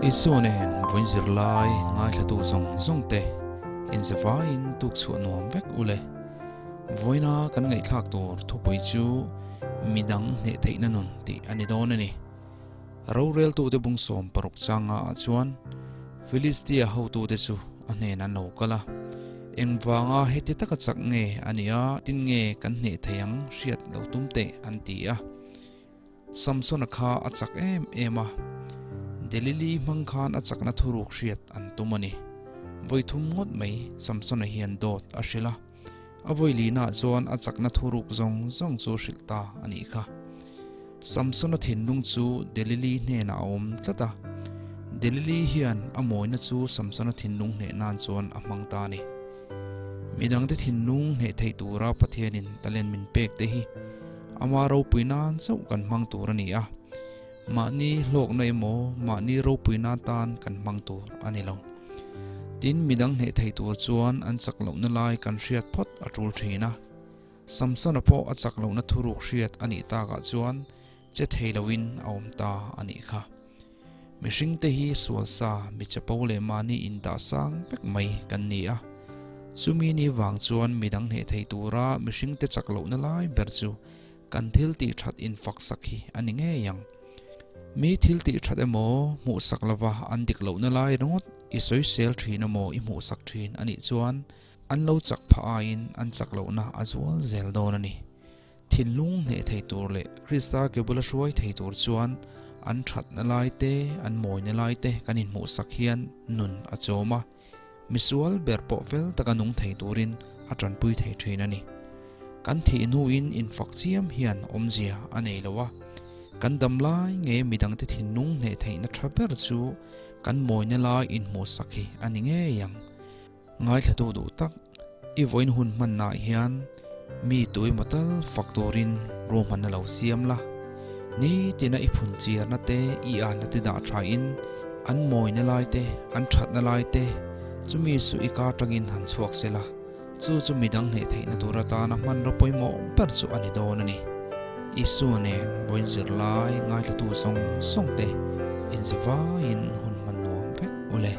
Isua nen vawiin zirlai ngaithlatu zawng zawng te inzavaiin tuk chhuah nuam vek u le. Vawiina kan ngaihthlak tur thupui chu midang hneh theihna nun tih a ni dawn a ni. Roreltute bung 60 changa ah chuan Filistia hotute chu a hnen an lo kal a, Engvanga heti taka chak nge a nia, tin nge kan hneh thei ang hriat lo tum teh an ti a. Samsona kha a chak em em a, Delili hmang khan a chakna thuruk hriat an tum a ni. Vawi thum ngawt mai Samsona hian dawt a hrilh a, a vawi linah chuan a chakna thuruk zawng zawng chu hrilh ta a nih kha. Samsona thinlung chu Delili hnenah a awm tlat a, Delili hian a mawina chu Samsona thinlung hneh nan chuan a hmang ta a ni. Midangte thinlung hneh theih tura Pathianin talent min pek te hi ama ropui nan chauh kan hmang tur a ni a, mahni hlawkna emaw mahni ropui nan tan kan hmang tur a ni lo. Tin, midang hneh thei tur chuan an chak lohna lai kan hriat phawt a tul thin a. Samsona pawh a chak lohna thuruk hriat a nih takah chuan che thei loin a awm ta a nih kha. Mihringte hi sual sa, mi chapo leh mahni indah sang vek mai kan ni a. Chumi ni vang chuan midang hneh thei tura mihringte chak lohna lai ber chu kan thil tih that infak sak hi a ni ngei ang. Mi thil tih that emaw hmuhsak lova an dik lohna lai ringawt i sawisel thin emaw i hmuhsak thin a nih chuan an lo chak phah aiin an chak lohna a zual zel dawn a ni. Thinlung hneh thei tur leh Krista ke bula hruai thei tur chuan an thatna lai te, an mawina lai te kan inhmuhsak hian nun a chawm a, misual ber pawh fel taka nung thei turin a tanpui thei thin a ni. Kan thih hnuin infak chiam hian awmzia a nei lo a, kan dam lai nge midangte thinlung hneh theihna tha ber chu kan mawina lai inhmuhsak hi a ni ngei ang. Ngaithlatu duh tak, i vawiin hun hmannaah hian mi tui emaw tal fak turin ruahmanna lo siam la. Nitina i phun chiarna te, i anna te dah thain an mawina lai te, an thatna lai te chumi su i kar tangin han chhuak se la, chu chu midang hneh theihna tur atana hmanraw pawimawh ber chu a ni dawn a ni. Isua nen vawiin zirlai ngaithlatu zawng zawng te inzavaiin hun hman nuam vek u le.